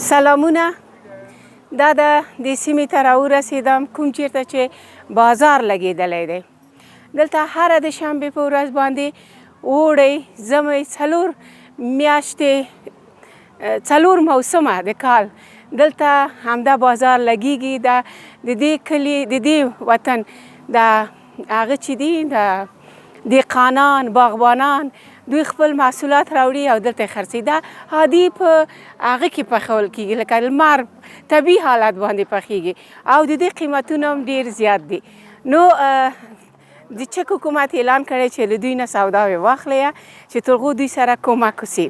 سلامونه. دا د دې سیمې ته راورسېدم، کوم چیرته چې بازار لګېدلی دی. دلته هره د شنبې په ورځ باندې اوړی، ژمی، 4 میاشتې، 4 موسمه د کال دلته همدا بازار لګیږي. دا د دې کلي، د دې وطن د هغه چې دي، د دهقانان، باغبانان، دوی خپل محصولات راوړي او دلته یې خرڅوي. دا عادي په هغه کې پخول کېږي، لکه لمر طبیعي حالت باندې پخېږي او د دې قیمتونه هم ډېر زیات دي. نو د چک حکومت اعلان کړی چې له دوی نه سوداوې واخلئ چې تر هغو دوی سره کومک وسي.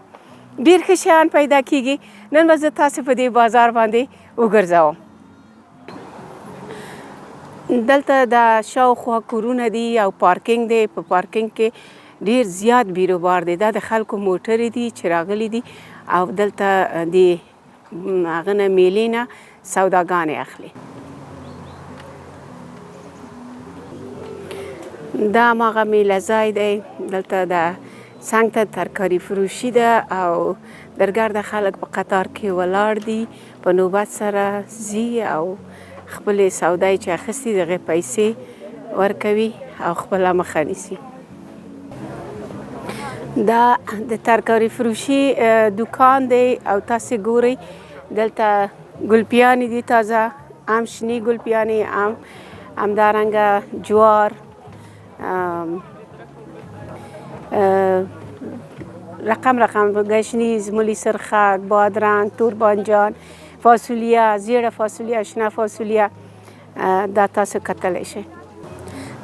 ډېر ښه شیان پیدا کېږي. نن به زه تاسو په دې بازار باندې وګرځوم. دلته د شاوخوا کورونه دي او پارکینګ دی. په پارکینګ کې ډېر زیات بیروبار دی. دا د خلکو موټرې دي چې راغلي دي او دلته د هغه نه میلې نه سوداګانې اخلي. دا هماغه میله ځای دی. دلته د څنګ ته ترکاري فروشي ده او درګرده خلک په قطار کې ولاړ دي، په نوبت سره ځي او خپلې سودا یې چې اخیستي د هغې پیسې ورکوي او خپله مخه نیسي. دا د ترکاري فروشي دوکان دی او تاسې ګورئ دلته ګلپیانې دي تازه، هم شنې ګلپیانې، هم همدارنګه جوار، رقم رقم ګشنیز، مولی سرخک، بادرنګ، تور بانجان، فاصولیا، زیړه فاصولیا، شنه فاصولیا، دا تاسو کتلی شئ.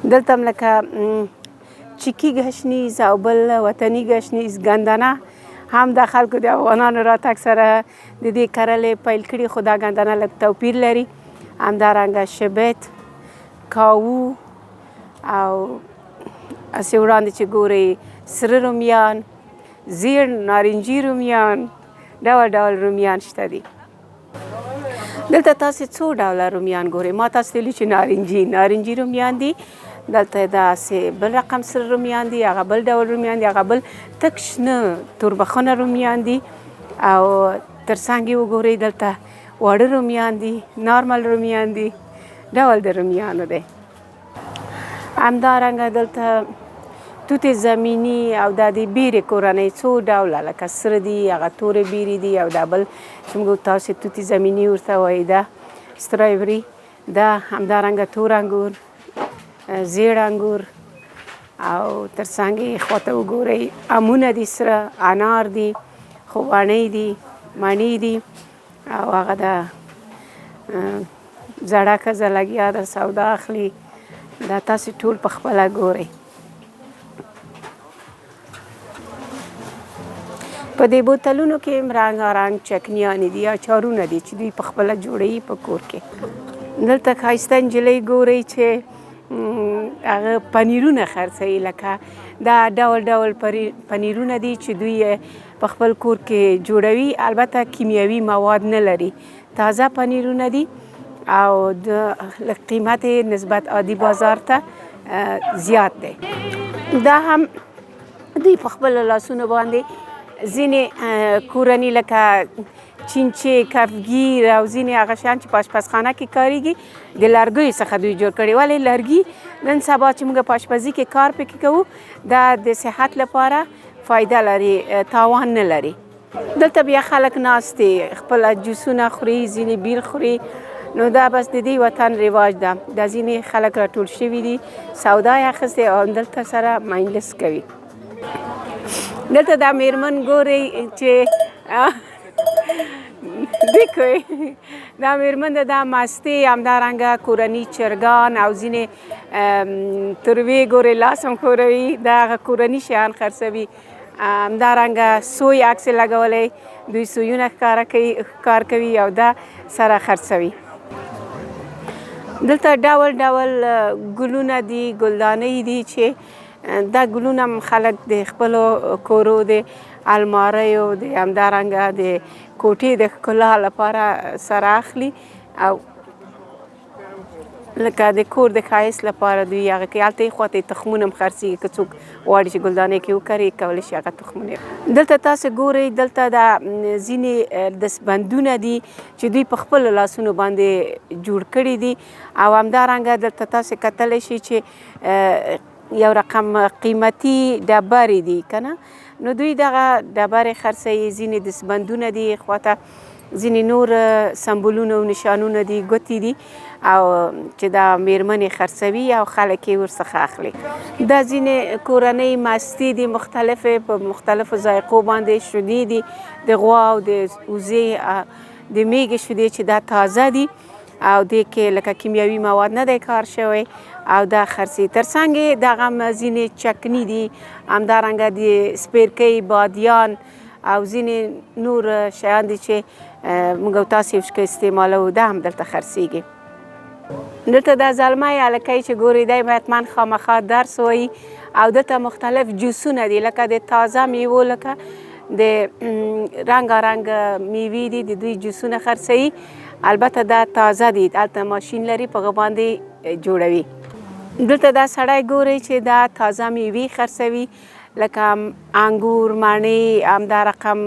دلته هم لکه چکی ګشنیز او بل وطني ګشنیز، ګندنه هم د خلکو د افغانانو راتګ سره د دې کرلې پیل کړي، خو دا ګندنه لږ توپیر لري. همدارنګه شبت، کاوو او هسې وړاندې چې ګورئ سره رومیان، زیړ نارنجي رومیان، ډول ډول رومیان شته دي. دلته تاسې څو ډوله رومیان ګورئ. ما تاسو ته ویلي چې نارنجي رومیان دي. دلته داسې بل رقم سره رومیان دي، هغه بل ډول رومیان دي، هغه بل تک شنه توربخونه رومیان دي. او تر څنګ یې وګورئ دلته واړه رومیان دي، نارمل رومیان دي، ډول د رومیانو دی. همدارنګه دلته توت زمیني او دا د بیرې کورنۍ څو ډوله، لکه سره دي، هغه تورې بیرې دي، او دا بل چې موږ تاسې توت زمیني ورته وایي، دا سترابري، دا همدارنګه تور انګور، زیړ انګور، او تر څنګ یې خواته وګورئ امونه دي، سره انار دي، خوباڼۍ دي، مڼې دي، او هغه د زړه ښځه لګیا ده سودا اخلي. دا تاسې ټول په خپله ګورئ. په دې بوتلونو کې هم رنګارنګ چکنیانې دي، اچارونه دي چې دوی په خپله جوړوي په کور کې. دلته ښایسته نجلۍ ګورئ چې هغه پنیرونه خرڅوي، لکه دا ډول ډول پنیرونه دي چې دوی یې په خپل کور کې جوړوي. البته کیمیاوي مواد نه لري، تازه پنیرونه دي او د لږ قیمت یې نسبت عادي بازار ته زیات دی. دا هم دوی په خپلو لاسونو باندې ځینې کورني لکه چینچې، کفګیر او ځینې هغه شیان چې په آشپزخانه کې کارېږي د لرګیو څخه دوی جوړ کړي. ولې لرګي نن سبا چې موږ په آشپزي کې کار پکې کوو دا د صحت لپاره فایده لري، تاوان نه لري. دلته بیا خلک ناست دي، خپل جوسونه خوري، ځینې بیر خوري. نو دا بس د دې وطن رواج ده. دا ځینې خلک راټول شوي دي، سودا یې اخیستې او دلته سره مجلس کوي. دلته دا میرمن ګورئ چې دیکوئ، دا میرمن ده، دا مستې، همدارنګه کورني چرګان او ځینې تروې ګورئ، لاس هم ښوروي، دا هغه کورني شیان خرڅوي. همدارنګه سوی عکس یې لګولی، دوی سویونه ښکار کوي او دا سره خرڅوي. دلته ډول ډول ګلونه دي، ګلدانۍ دي چې دا ګلونه هم خلک د خپلو کورو د الماریو د همدارنګه د کوټې د ښکلا لپاره سره اخلي. او لکه د کور د ښایست لپاره دوی هغه کوي. هلته یې خواته یې تخمونه هم خرڅېږي، که څوک غواړي چې ګلدانۍ کې وکري کولی شي هغه تخمونه. دلته تاسو ګورئ دلته دا ځینې دستبندونه دي چې دوی په خپلو لاسونو باندې جوړ کړي دي، او همدارنګه دلته تاسو کتلی شئ چې یو رقم قیمتي ډبرې دي که نه، نو دوی دغه ډبرې خرڅوي. ځینې دستبندونه دي خواته، ځینې نور سمبولونه او نشانونه دي، ګوتې دي، او چې دا میرمنې خرڅوي او خلک یې ورڅخه اخلي. دا ځینې کورنۍ مستې دي مختلفې، په مختلفو ذایقو باندې شودې دي، د غوا او د وزې د میږې شودې چې دا تازه دي او دې کې لکه کیمیاوي مواد نه دی کار شوی او دا خرڅي. ترڅنګ یې دغه هم ځینې چکني دي، همدارنګه د سپیرکۍ، بادیان او ځینې نور شیان دي چې موږ او تاسې یې استعمالوو، دا هم دلته خرڅېږي. دلته دا زلمی هلکی چې ګورئ دی به حتما خامخا درس وایي، او دلته مختلف جوسونه دي لکه د تازه میوو، لکه د رنګارنګ میوې دي، د دوی جوسونه خرڅوي. البته دا تازه دي، هلته ماشین لري په هغه باندې جوړوي. دلته دا سړی ګورئ چې دا تازه میوې خرڅوي لکه انګور، مڼې، همدا رقم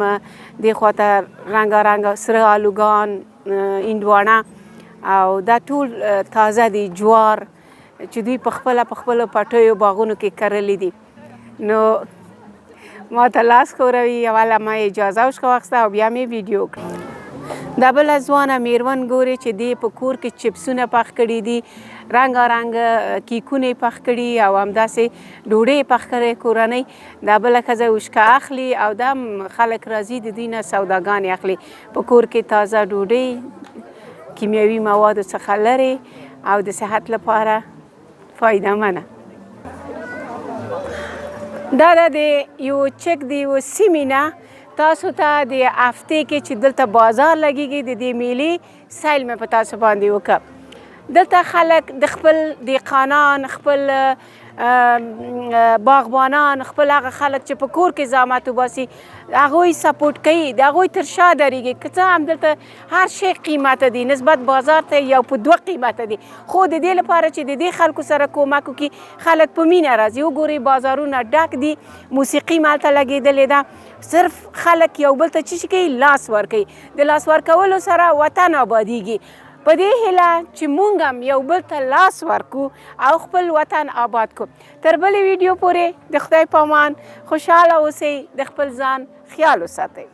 دې خواته رنګارنګ سره آلوګان، هندواڼه، او دا ټول تازه دي، جوار چې دوی په خپله په خپلو پټیو باغونو کې کرلي دي. نو ما ته لاس ښوروي، اوله ما اجازه ورڅخه واخیسته او بیا مې ویډیو کړه. دا بله ځوانه میرمن ګوري چې دې په کور کې چپسونه پخ کړي دي، رنګارنګ کیکونه یې پخ کړي او همداسې ډوډۍ یې پخ کړې کورنۍ. دا بله ښځه اوشکه اخلي او دا خلک راځي د دوی نه سوداګانې اخلي. په کور کې تازه ډوډۍ، کیمیاوي موادو څخه لرې او د صحت لپاره فایدهمنه. دا د یو چک د یو سیمې نه تاسو ته د هفتې کې چې دلته بازار لګېږي د دې میلې سیل مې په تاسو باندې وکړ. دلته خلک د خپل دهقانان، خپل باغبانان، خپل هغه خلک چې په کور کې زحمت وباسي هغوی سپورټ کوي، د هغوی تر شا درېږي. که څه هم دلته هر شی قیمته دي، نسبت بازار ته یو په دوه قیمته دي، خو د دې لپاره چې د دې خلکو سره کومک وکړي خلک په مینه راځي. وګورئ بازارونه ډک دي، موسیقي هم هلته لګېدلې ده، صرف خلک یو بل ته څه شي کوي، لاس ورکوي. د لاس ورکولو سره وطن آبادیږي. په دې هیله چې مونږ هم یو بل ته لاس ورکو او خپل وطن آباد کو. تر بلې ویډیو پورې د خدای په امان، خوشحاله اوسئ، د خپل ځان خیال وساتئ.